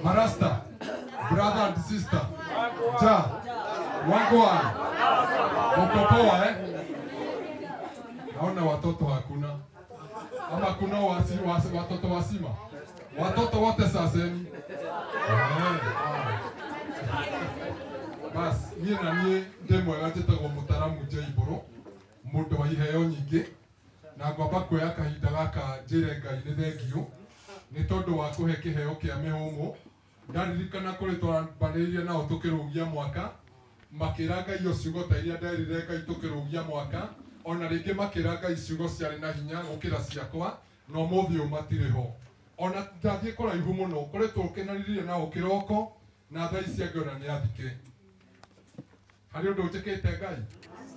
Marasta, brother and sister, ja, wagwan, mko poa eh? Naona watoto hakuna. Ama kuna watoto wasima. Watoto wote saseni. Bas, niĩ na niĩ ndĩ mwega njĩtagwo Mũtaramu J Mbũrũ, mũndũ wa iheo nyingĩ, na ngwamba kuoya kahinda gaka njĩre Ngai nĩ thengiũ nĩ tondũ wa kũhe kĩheo kĩa mĩhũmũ. Ndaririkana kũrĩ twambanĩrĩirie nao tũkĩrũgia mwaka, makĩra Ngai o ciugo ta iria nderire Ngai tũkĩrũgia mwaka, ona rĩngĩ makĩra Ngai ciugo ciarĩ na hinya gũkĩra ciakwa, na ũmũthĩ ũyũ matirĩ ho. Ona ndathiĩ kũraihu mũno, kũrĩ tũkenanĩrire nao kĩroko, na thaa ici angĩ ona nĩ athike. Harĩ ũndũ njĩkĩte Ngai?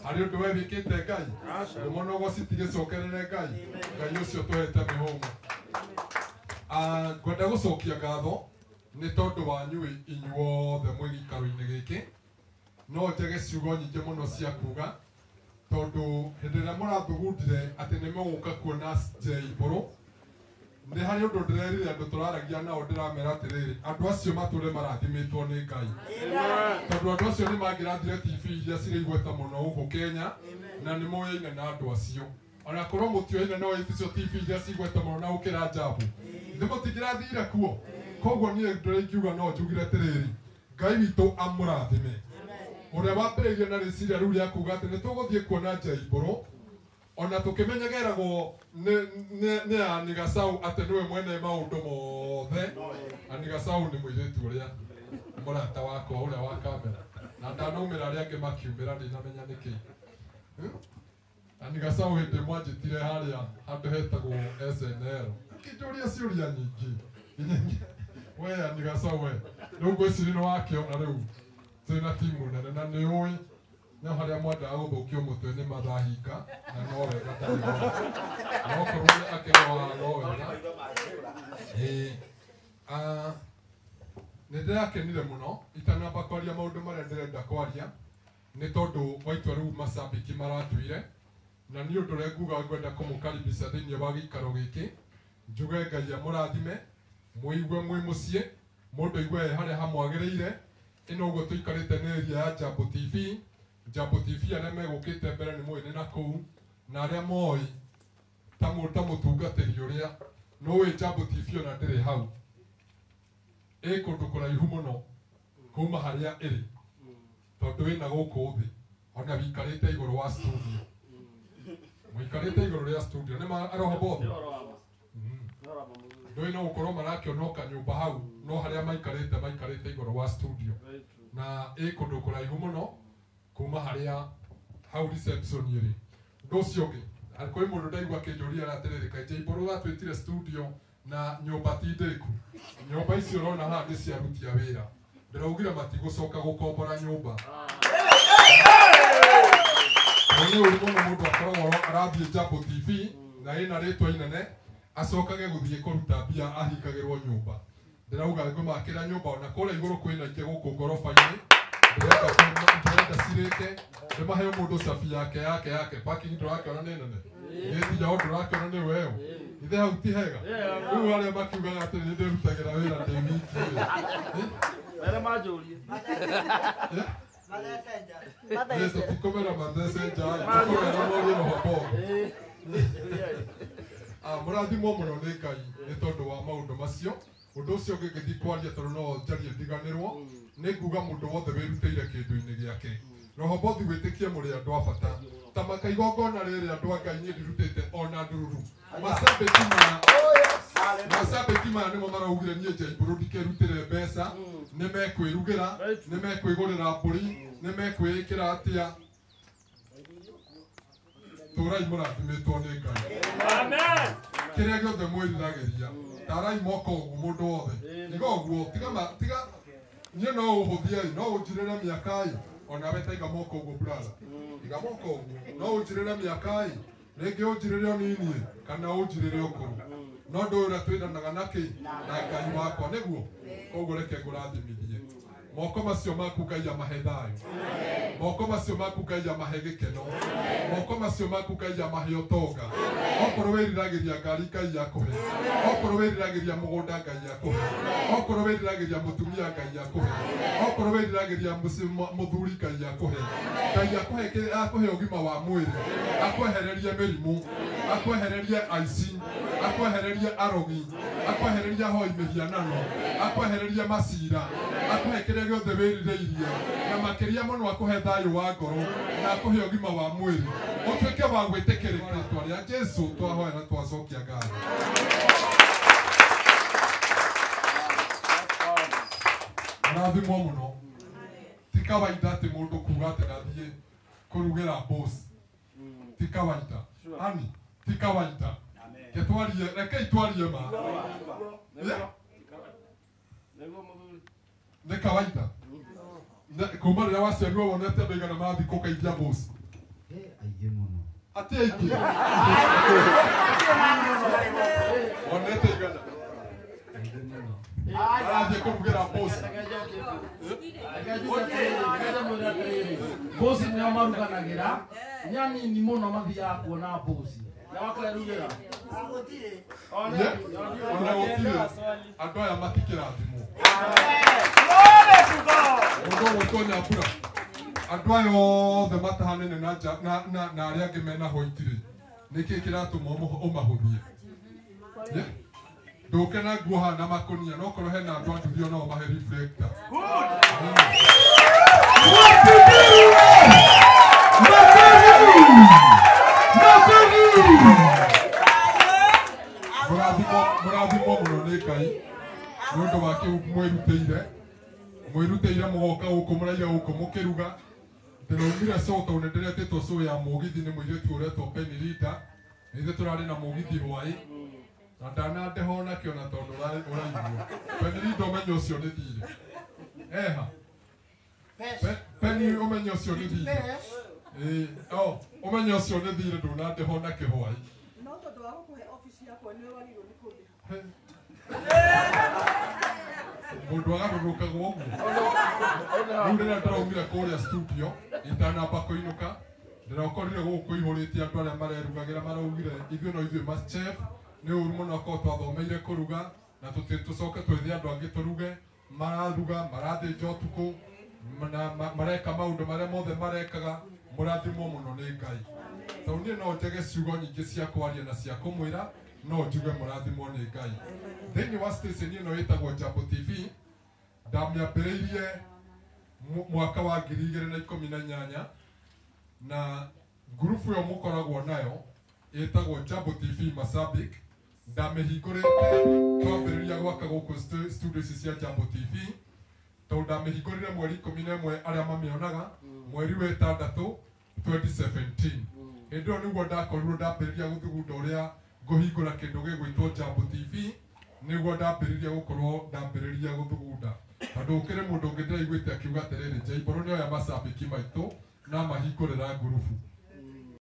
Harĩ ũndũ we wĩkĩte Ngai? Mũno citigĩcokerere Ngai. Ngai ũcio tũhete mĩhũmũ. Ngwenda gũcokia ngatho nĩ tondũ wanyu inyuothe mwĩ gĩikaro-inĩ gĩkĩ. No njage ciugo nyingĩ mũno cia kuga tondũ hĩndĩ ĩrĩa mũrathugundire atĩ nĩ mũgũka kuona Jay Mbũrũ, nĩ harĩ ũndũ ndĩrerire andũ tũraragia nao ndĩramera atĩrĩrĩ, andũ acio matũre marathimĩtwo nĩ Ngai. Tondũ andũ acio nĩ mangĩrathire TV iria cirĩ igweta mũno gũkũ Kenya na nĩ moyaine na andũ acio. Ona korwo mũtioine no icio TV iria cigweta mũno na gũkĩra Njambu, nĩ mũtingĩrathire kuo. Koguo niĩ ndũrĩa ingiuga no njugire atĩrĩrĩ, Ngai witũ amũrathime. Ũrĩa wambĩrĩirie na rĩciria rĩu rĩa kuga atĩ nĩ tũgũthiĩ kuona Jay Mbũrũ, ona tũkĩmenyegeragwo nĩ Annie Gacau atĩ nĩwe mwene maũndũ mothe. Annie Gacau nĩ mũirĩtu ũrĩa mũrata wakwa ũrĩa wa kamera, na ndanaumĩra arĩa angĩ makiumĩra ndinamenya nĩkĩ. Annie Gacau hĩndĩ ĩmwe anjĩtire harĩa handũ hetagwo SNL, akĩnjũria ciũria nyingĩ. We Annie Gacau we, rĩu ngwĩciria nĩ wakĩona rĩu twĩna timu nene na nĩ ũĩ no harĩa mwendaga gũthũkio mũtwe nĩ mathahinga na no wega ndarĩ ho. No korwo nĩ akĩrora no wega. Nĩ ndĩrakenire mũno itanamba kwaria maũndũ marĩa ndĩrenda kwaria nĩ tondũ wa itua rĩu macambĩki maratuire, na nĩ ũndũ ũrĩa nguga ngwenda kũmũkaribisha thĩinĩ wa gĩikaro gĩkĩ. Njuge Ngai amũrathime, mũigue mwĩ mũciĩ, mũndũ aigue e harĩa hamwagĩrĩire. Ĩno ũguo tũikarĩte nĩ area ya Jambo TV. Jambo TV arĩa megũkĩte mbere nĩ mũĩ nĩ na kũu, na arĩa moĩ ta mũtungatĩri ũrĩa nĩũĩ Jambo TV ona ndĩrĩ hau, ĩ kũndũ kũraihu mũno kuma harĩa ĩrĩ, tondũ ĩna gũkũ thĩ ona wĩikarĩte igũrũ wa studio, mũikarĩte igũrũ rĩa studio nĩ ma aroho bothe ndũĩ no gũkorwo marakĩonoka nyũmba hau, no harĩa maikarĩte maikarĩte igũrũ wa studio, na ĩ kũndũ kũraihu mũno kuma harĩa hau reception ĩrĩ. Ũndũ ũcio ũngĩ, kwĩ mũndũ ndaigua akĩnjũria atĩrĩrĩ, kaĩ Jay Mbũrũ ũratwĩtire studio na nyũmba ti ndĩku? Nyũmba icio ũrona haha nĩ cia aruti a wĩra. Ndĩraugire matigũcoka gũkombora nyũmba. Nĩ ũru mũno mũndũ akoragwo arathiĩ Jambo TV na ĩna rĩtwa inene acokage gũthiĩ kũruta mbia ahingagĩrwo nyũmba. Ndĩrauga ngũmakĩra nyũmba ona kũrĩa igũrũ kwĩna ingĩ gũkũ ngoroba-inĩ. Ndĩrenda cirĩke ndĩmahe mũndũ cabi yake yake yake, parking ndũrakĩona nĩ nene, gĩti yao ndũrakĩona nĩ weũ, ithe hau ti hega. Rĩu arĩa makiugaga atĩ nĩ ndĩrutagĩra wĩra ndĩ wiki rĩ, Mere manjũrie. Tũtikũmera mathece nja, tũkũmera morie roho bothe. Mũrathimwo mũno nĩ Ngai nĩ tondũ wa maũndũ macio. Ũndũ ũcio ũngĩ ngĩthiĩ kwaria tondũ no njarie ndiganĩrwo, nĩ nguga mũndũ wothe wĩrutĩire kĩndũ-inĩ gĩake. Roho bothi wĩtĩkie mũrĩ andũ a bata. Ta makaigongona rĩrĩ andũ a Ngai niĩ ndirutĩte ona ndururu. Macambĩki maya nĩmo maraugire niĩ Jay Mbũrũ ndikĩrutĩre mbeca, nĩ mekwĩrugĩra, nĩ mekwĩgũrĩra mbũri, nĩ mekwĩĩkĩra atĩa. Tũrai mũrathimĩtwo nĩ Ngai. Amen. Kĩrĩa gĩothe mwĩriragĩria, tarai moko ũguo mũndũ wothe. Tiga ũguo, tiga niĩ no ũhũthie, no ũnjirĩre mĩaka ĩ, onawe taiga moko ũguo brother. Iga moko ũguo, no ũnjirĩre mĩaka ĩ, rĩngĩ ũnjirĩre ũnini kana ũnjirĩre ũkũrũ. No ndũĩ ũrĩa twĩranaga na kĩ? Na Ngai wakwa nĩguo. Koguo reke ngũrathimithie. Moko macio maku Ngai amahe thayũ. Moko macio maku Ngai amahe gĩkeno. Moko macio maku Ngai amahe ũtonga. Okorwo wĩriragĩria ngari Ngai akũhe. Okorwo wĩriragĩria mũgũnda Ngai akũhe. Okorwo wĩriragĩria mũtumia Ngai akũhe. Okorwo wĩriragĩria mũthuri Ngai akũhe. Ngai akũhe akũhe ũgima wa mwĩrĩ. Akwehererie mĩrimũ. Akwehererie aici. Akwehererie arogi. Akwehererie ahoi mĩhianano. Akwehererie macira. Akũhe kĩrĩa gĩothe wĩrirĩirie. Na makĩria mũno akũhe thayũ wa ngoro na akũhe ũgima wa mwĩrĩ. Ũtuĩke wa gwĩtĩkĩrĩka. Rĩtwa rĩa Jesũ twahoya na twacokia ngatho. Mũrathimwo mũno. Ti kawaida atĩ mũndũ kuga atĩ ndathiĩ kũrugĩra boss. Ti kawaida. Ani, ti kawaida. Ke twarie, rekei twarie ma. Nĩ kawaida. Kuma rĩrĩa waciarirwo wonete andũ aigana marathiĩ kũgeithia boss. Aingĩ mũno. Atĩ aingĩ? Onete igana? Aingĩ mũno. Arathiĩ kũrugĩra bosi. Mboci nĩo maruganagĩra, nĩ anini mũno mathiaga kuona mboci. Nĩmakerugĩra. Ona gũtirĩ andũ aya matikĩrathimwo. Mũndũ ũgwĩtwo Nyambura, andũ aya othe matahanene na na arĩa angĩ mena white rĩ, nĩkĩĩ kĩratũma ũmahũthie? Ndũke na nguo haha na makũnia, no korwo hena andũ a nduthi onao mahe reflector. Mũrathimwo mũno nĩ Ngai nĩ ũndũ wa kĩu mwĩrutĩire. Mwĩrutĩire mũgoka gũkũ, mũraiga gũkũ mũkĩruga. Ndĩraumire show tondũ nĩ ndĩretĩtwo show ya mũgithi nĩ mũirĩtu ũretwo Penny Linda. Nĩ ithuĩ tũrarĩ na mũgithi hwaĩ na ndanandeha onakĩo na tondũ ũraigua. Penny Linda ũmenye ũcio nĩ thirĩ. Eha. Penny ũmenye ũcio nĩ thirĩ. Ĩĩ, oh, ũmenye ũcio nĩ thirĩ ndũnandeha onakĩo hwaĩ. No tondũ wa gũkũhe obici yakwa nĩwe wagĩrĩirwo nĩ kũndĩha. Mũndũ agarũrũkagwo ũguo. Rĩu rĩrĩa ndĩraumire kũrĩa studio itanamba kũinũka, ndĩrakorire gũkũ kũihũrĩte andũ arĩa marerugagĩra, maraugire ithuĩ no ithuĩ ma chef, nĩ ũru mũno korwo twathomeire kũruga na tũcoke twethe andũ angĩ tũruge. Mararuga, marathĩnja ũtukũ na mareka maũndũ marĩa mothe marekaga. Mũrathimwo mũno nĩ Ngai. Tondũ niĩ no njege ciugo nyingĩ cia kwaria na cia kũmwĩra, no njuge mũrathimwo nĩ Ngai. Thĩinĩ wa station ĩno ĩtagwo Jambo TV, ndamĩambĩrĩirie mwaka wa 2018, na ngurubu ĩyo mũkoragwo nayo ĩtagwo Jambo TV Masabik. Ndamĩhingũrĩte twambĩrĩria gwaka gũkũ studio ici cia Jambo TV, tondũ ndamĩhingũrire mweri 11 arĩa mamĩonaga, mweri wa 6 2017. Hĩndĩ ĩyo nĩguo ndakorirwo ndambĩrĩria gũthugunda ũrĩa ngũhingũra kĩndũ gĩgwĩtwo Jambo TV, nĩguo ndambĩrĩria gũkorwo ndambĩrĩria gũthugunda. Tondũ gũkĩrĩ mũndũ ũngĩ ndĩraiguĩte akiuga atĩrĩrĩ, Jaimbũrũ nĩoya macambĩki maitũ na mahingũrĩra ngurubu.